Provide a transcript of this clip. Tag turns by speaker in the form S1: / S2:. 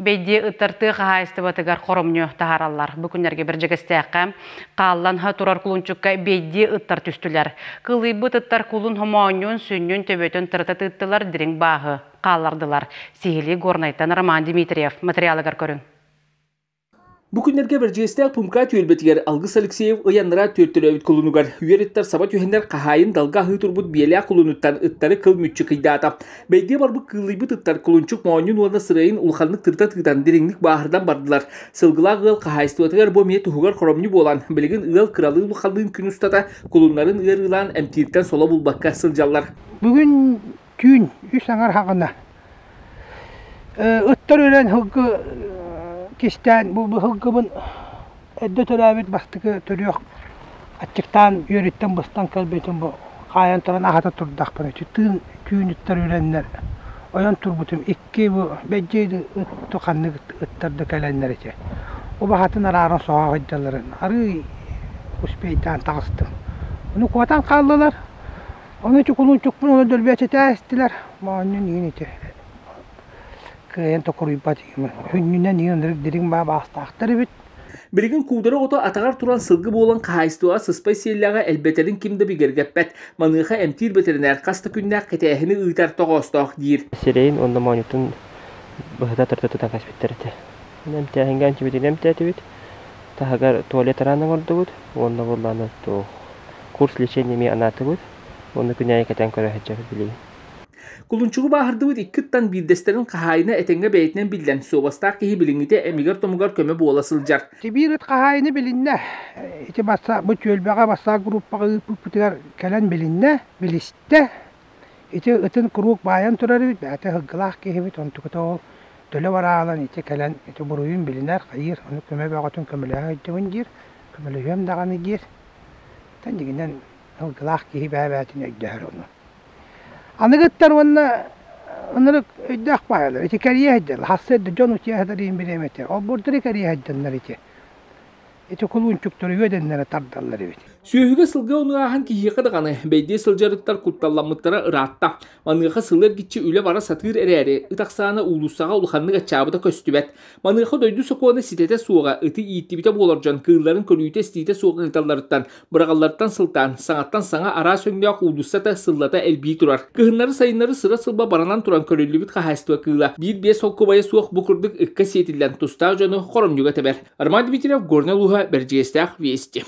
S1: Бэйдиэ ыттар тыа хаһаайыстыбатыгар хоромньу таһаараллар. Бу күннэргэ Бэрдьигэстээххэ хааллан турар кулунчукка бэйдиэ ыттар түстүлэр. Кылыйбыт ыттар кулун хомоонньун, сүнньүн төбөтүн тырыта тыыттылар, дириҥ бааһы хааллардылар. Сиһилии Горнайтан Роман Дмитриев материалыгар көрүҥ.
S2: Бу күннэргэ Бэрдьигэстээх Пумка түөлбэтигэр Алгыс Алексеев ыйаннара түөртөлөөбүт кулунугар үөр ыттар саба түһэннэр хаһаайын далга аһыы турбут биэлээх кулунуттан ыттары кыл мүччү кыйдаата. Бэйдиэ барбыт кыыллыйбыт ыттар кулунчук моонньун уонна сырайын улаханнык тырыта тыытан дириҥник бааһырдан бардылар. Сылгылаах ыал хаһаайыстыбатыгар бу эмиэ туһугар хоромньу буолан, билигин ыал кыралыы улаханныын күн устата кулуннарын ыарыылаан эмтииртэн соло булбакка сылдьаллар.
S3: Бүгүн түүн үс аҥар хаҕына ыттар үрэн сылгы кистээн бу сылгыбын эрдэ төрөөбүт бастакы төрүөх аччыктаан үөрүттэн быстан кэлбитим бу хаайан туран аһата турдахпына тыын түүн ыттар үрэннэр ойон турбутум икки бу бэдьиэй ыт ханнык ыттар да кэлэннэр ити убаһатын арааран соһо сылдьалларын арыый успейдаан таҕыстым ону куотан хааллылар. Ону чукулуунчукпун ону дөлбүөчэтээ истилэр. Моонньун иин ити кыайан токуруйбат хүннүнэн иин ынырык дириҥ баа баастаахтар эбит.
S2: Билигин куудара оҕото атаҕар туран сылгы буолан хаһаайыстыбаҕа сыспай сиэллээҕэ элбэтэрин ким да бигэргэппэт. Маныаха эмтиир бэтэринээр хас да күннээх кэтээһини ыытар тоҕоостоох диир.
S4: Сирэйин уонна моонньутун быһыта тарда тутан кэспиттэр этэ. Эмтээһиҥҥэ антибиотигын эмтээтибит. Таһыгар туалет араан оҥордубут уонна буоллаҕына туох курс лечения эмиэ анаатыбыт уонна күн аайы кэтээн көрө сылдьабыт билигин.
S2: Кулунчугу бааһырдыбыт иккиттэн биирдэстэрин хаһаайына этэҥҥэ бэйэтинэн биллэн, суобастаах киһи билиҥҥитэ эмигэр-томугар көмө буола сылдьар.
S3: Сибиир ыт хаһаайына билиннэ. Ити басса бу түөлбэҕэ бассаап группаҕа ыыппыппытыгар кэлэн билиннэ, билистэ. Ити ытын куруук баайан турар эбит, бэйэтэ сылгылаах киһибит, онтуката ол төлө бараалан ити кэлэн ити буруйун билинэр, хайыыр, ону көмө бөҕөтүн көмөлөһө сылдьабын диир, көмөлөһүөм даҕаны диир. Тэн дьиҥинэн сылгылаах киһи бэйэ-бэйэтин өйдөһөр ону. Аныгыттар уонна ынырык өйдөөх баайалар ити кэрийэ сылдьаллар, сарсыарда дьон утуйа сытар иһин бириэмэтэ, олбуордары кэрийэ сылдьаннар ити Ити кулуунчуктары үөдэннэрэ тардаллар эбит.
S2: Сүөһүгэ сылга ону ааһан киһиэхэ даҕаны бэйдиэ сылдьарыттар кутталламмыттара ыраатта. Маныаха сылы эргиччи үлэ бара сатыыр эрээри, ыт ахсаана уулуссаҕа улаханнык аччаабыта көстүбэт. Маныаха дойду сокуона ситэтэ суоҕа ыты ииттибитэ буолар дьон кыылларын көрүүтэ-истиитэ суох ыыталларыттан, быраҕалларыттан сылтаан, саҥаттан саҥа араас өҥнөөх уулуссата сыллата элбии турар. Кыһыннары-сайыннары сыра-сылба баранан туран көрүллүбүт хаһаайыстыба кыыла биир-биэс солкуобайа суох бу курдук ыкка сиэтиллэн тустаах дьону хоромньуга тэбэр. Роман Дмитриев, Горнай улууһа, Бэрдьигэстээх, Вести.